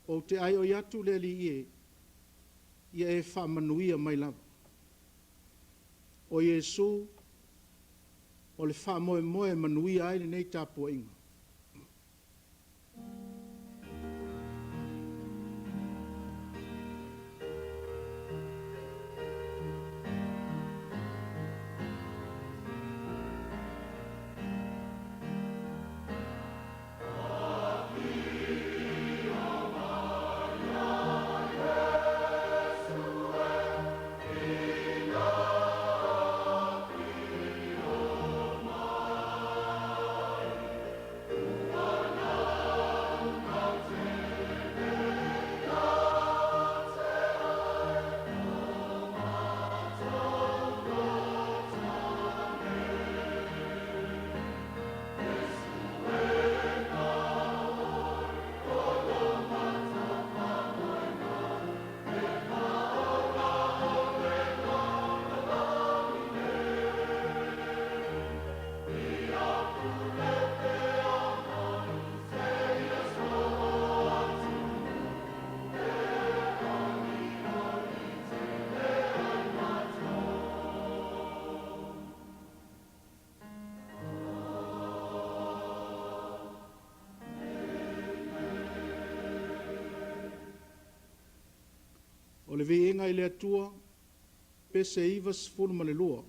Ou te aioi atu le Alii e, ia e faamanuia mai lava. O Iesu, o le faamoemoe e manuia ai lenei tapuaiga. O le Viiga i le Atua, Pese 92.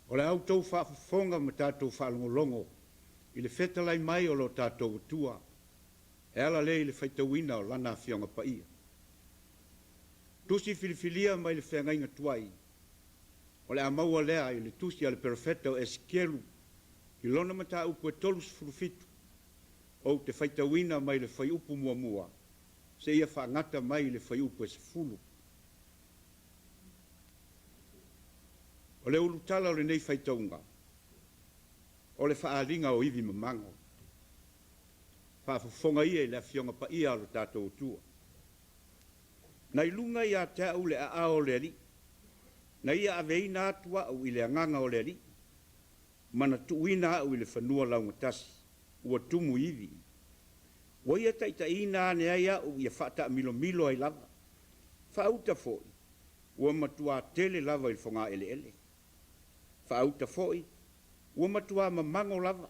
O la outou faafofoga ma tatou faalogologo i le fetalai mai o lo tatou Atua e ala lea i le faitauina o Lana Afioga Paia. Tusi filifilia mai le Feagaiga Tuai, o le a maua lea i le tusi a le Perofeta o Esekielu i lona mataupu e 37, ou te faitauina mai le fuaiupu muamua seia faagata mai i le fuaiupu e 10. O le ulutala o lenei faitauga, o le faaaliga o ivi mamago. Faafofoga ia i le Afioga Paia a lo tatou Atua. Na i luga ia te au le aao o le Alii, na ia aveina atu au i le agaga o le Alii, ma na tuuina au i le fanua laugatasi, ua tumu i ivi. Ua ia taitaiina ane ai au ia faataamilomilo ai lava. Faauta foi, ua matuā tele lava i le fogaeleele. Faauta foi, ua matuā mamago lava.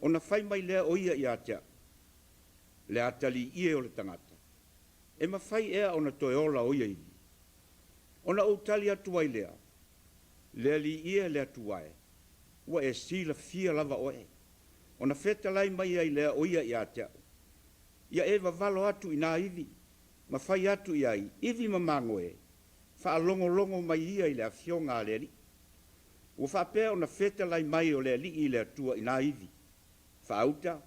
Ona fai mai lea o ia ia te au, Le atalii e o le tagata, e mafai ea ona toe ola o ia ivi? Ona ou tali atu ai lea, Le Alii e, le Atua e, ua e silafia lava oe. Ona fetalai mai ai lea o ia ia te au, Ia e vavalo atu i nā ivi, ma fai atu i ai, Ivi mamago e, faalogologo mai ia i le Afioga a le Alii. Ua faapea ona fetalai mai o le Alii le Atua i nā ivi. Faauta,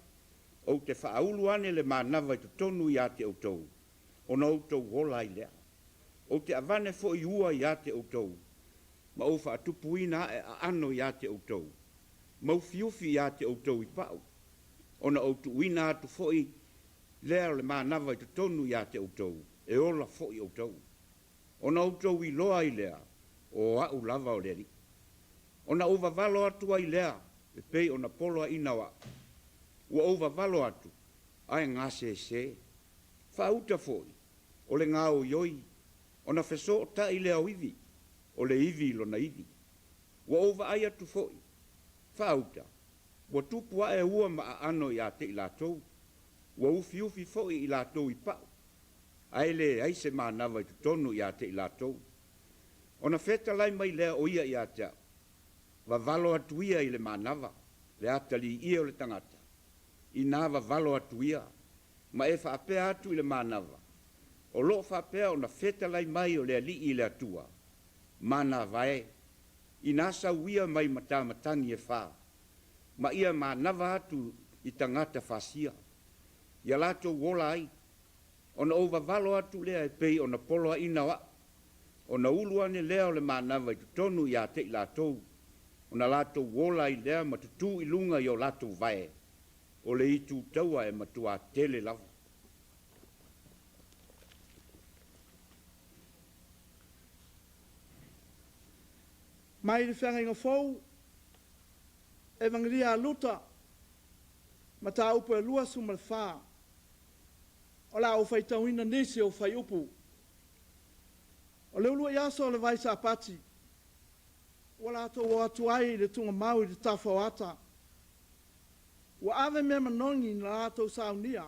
ou te faaulu ane le manava i totonu ia te outou, ona outou ola ai lea. Ou te avane foi ua ia te outou, ma ou faatupuina ae aano ia te outou, ma ufiufi ia te outou i pau, ona ou tuuina atu foi lea o le manava i totonu ia te outou, e ola foi outou. Ona outou iloa ai lea, o Au lava o le Alii. Ona ou vavalo atu ai lea e pei ona poloaiina o Au. Ua ou vavalo atu, ae gasese. Faauta foi, o le gaoioi, ona fesootai lea o ivi, o le ivi i lona ivi. Ua ou vaai atu foi, faauta, ua tupu ae ua ma aano ia te i latou, ua ufiufi foi i latou i pau, ae leai se manava i totonu ia te i latou. Ona fetalai mai lea o ia ia te au, Vavalo atu ia i le manava, le atalii e o le tagata, inā vavalo atu ia, ma e faapea atu i le manava, o lo o faapea ona fetalai mai o le Alii i le Atua, manava e, inā sau ia mai matamatagi e fā, ma ia manava atu i tagata fasia, ia latou ola ai, ona ou vavalo atu lea e pei ona poloaiina o a'u, ona ulu ane lea o le manava i totonu ia te i latou, ona latou ola ai lea ma tutū i luga i o latou vae, o le itu taua e matuā tele lava. Mai le Feagaiga Fou, Evagelia a Luta, mataupu e 24. O le a ou faitauina nisi o fuaiupu. O le uluai aso o le vai Sapati, ua latou o atu ai i le tugamau i le tafa o ata. Ua ave mea manogi na latou saunia.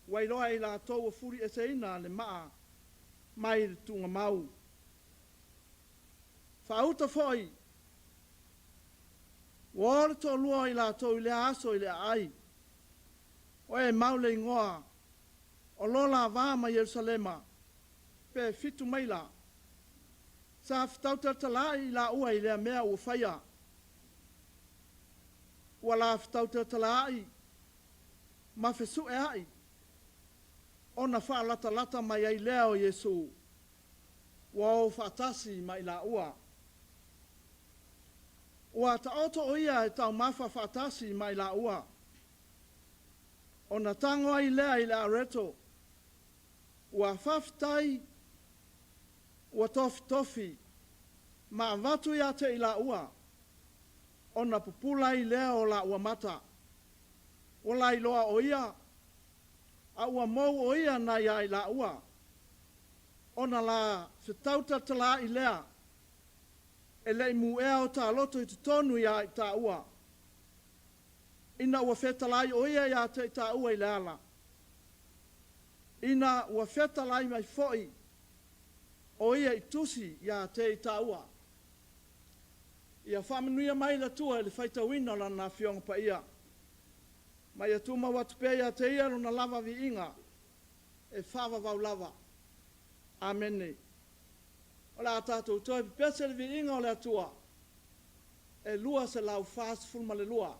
Ua iloa e i latou ua fulieseina le maa mai le tugamau. Faauta foi, ua o le toalua o i latou i lea aso i le aai, o e mau le igoa o lo la va ma Ierusalema, pe fitu maila. Sa fetau-talatalaai i laua i lea mea ua faia. Ua la fetau-talatalaai ma fesueai, ona faalatalata mai ai lea o Iesu, ua o faatasi ma i laua. Ua taoto o ia e taumafa faatasi ma i laua, ona tago ai lea i le areto, ua faafetai, ua tofitofi, ma avatu ia te i laua, ona pupula ai lea o laua mata. Ua lailoa o ia, a ua mou o ia nai a i laua, ona la fetau talatalaai lea, e le i mu'ea o taloto i totonu ia i taua. Ina ua fetalai o ia ia te i taua i le ala. Ina ua fetalai mai foi o ia i tusi ia te i taua. Ia faamanuia mai le Atua i le faitauina o Lana Afioga Paia, ma ia tumau atu pea ia te Ia Lona lava viiga e faavavau lava. Amene. O le a tatou toe pepese le viiga o le Atua e 242.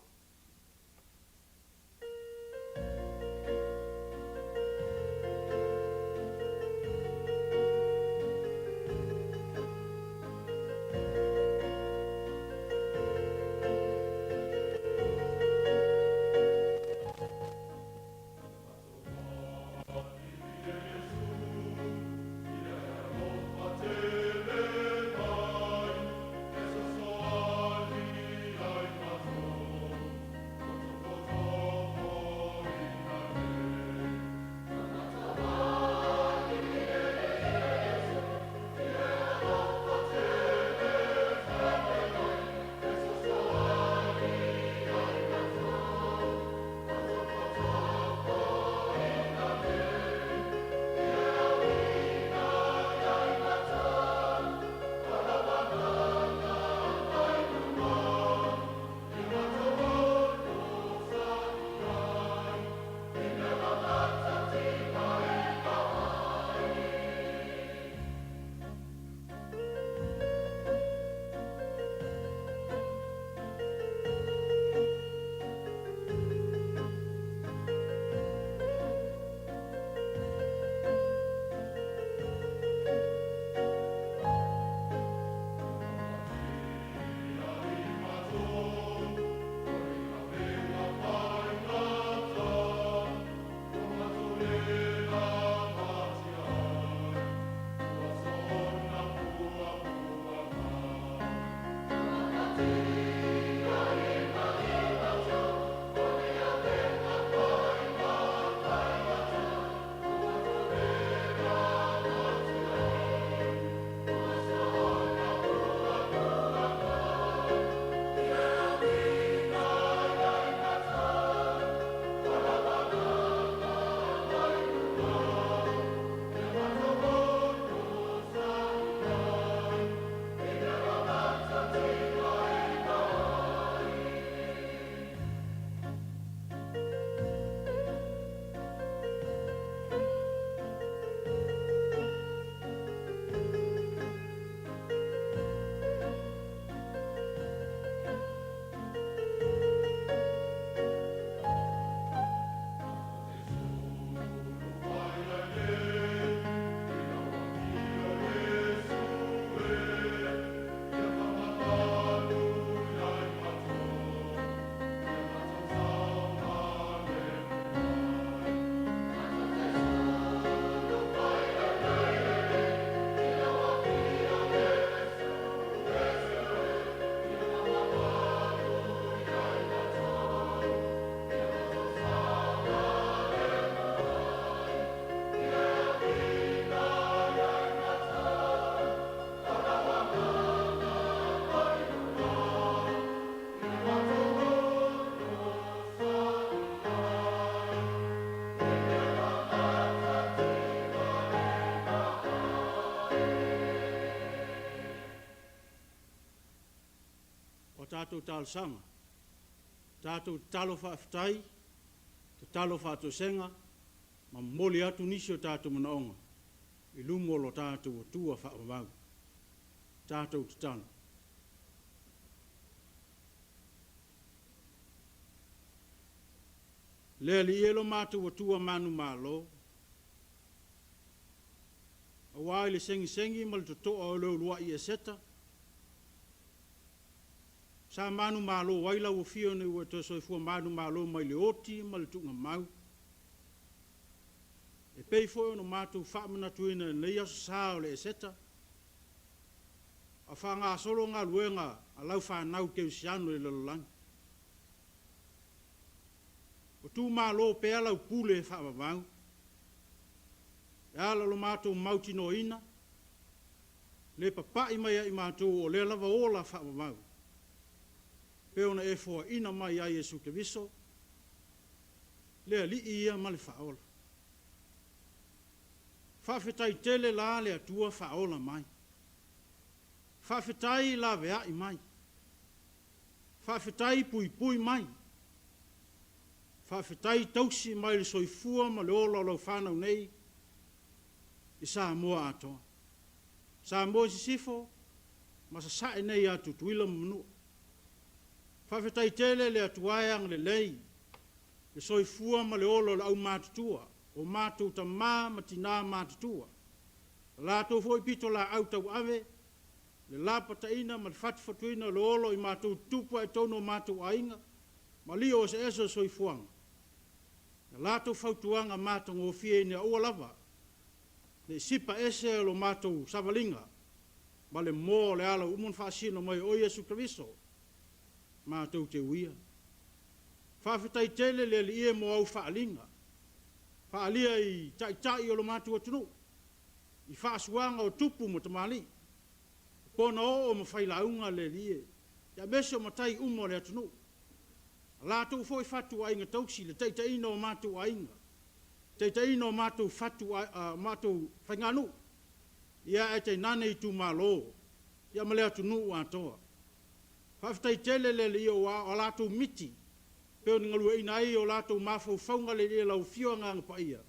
tatou talosaga, tatou tatalo faafetai, tatalo faatoesega, ma momoli atu nisi o tatou manaoga i luma o lo tatou Atua faavavau. Tatou tatalo. Le Alii e lo matou Atua manumalo, aua i le segisegi ma le totoa o le uluai Eseta, sa manumalo ai lau Afio ina ua e toe soifua manumalo mai le oti ma le tuugamau. E pei foi ona matou faamanatuina i lenei Aso Sa o le Eseta, a o faagasolo galuega a lau fanau kerisiano i le lalolagi. O tumalo pea lau pule faavavau e ala i lo matou mautinoaina le papai mai ia i matou o lea lava ola faavavau e pei ona e foaina mai ia Iesu Keriso, le Alii ia ma le Faaola. Faafetai tele la le Atua faaola mai. Faafetai laveai mai. Faafetai puipui mai. Faafetai tausi mai le soifua ma le ola o lau fanau nei i Samoa atoa. Samoa i Sisifo ma Sasae nei ia Tutuila ma Manua. Faafetai tele le Atua e agalelei le soifua ma le ola o le aumatutua, o matou tama ma tina matutua, la latou foi pitolaau tauave, le lapataiina ma le fatufatuina o le ola o i matou tutupu ae tonu o matou aiga, ma lio eseese o le soifuaga, na latou fautuaga matagofie ina ia aua lava ne i sipa ese lo matou savaliga ma le moa o le ala ua uma ona faasino mai e Oe Iesu Keriso matou te uia. Faafetai tele le Alii e mo au faaaliga, faaalia i Taitai o lo matou atunuu, i faasuaga o tupu ma tamalii, o ponaoo ma failauga le Alii e, aemaise o matai uma o le atunuu. A latou foi fatuaiga tausi, le taitaiina o matou aiga, taitaiina o matou fatu, matou faiganuu, ia ae tainane itumalo, ia ma le atunuu atoa. Faafetai tele le Alii aua o a latou miti e pei ona galueaiina ai o latou mafaufauga le Alii e lau Afio Agaga Paia.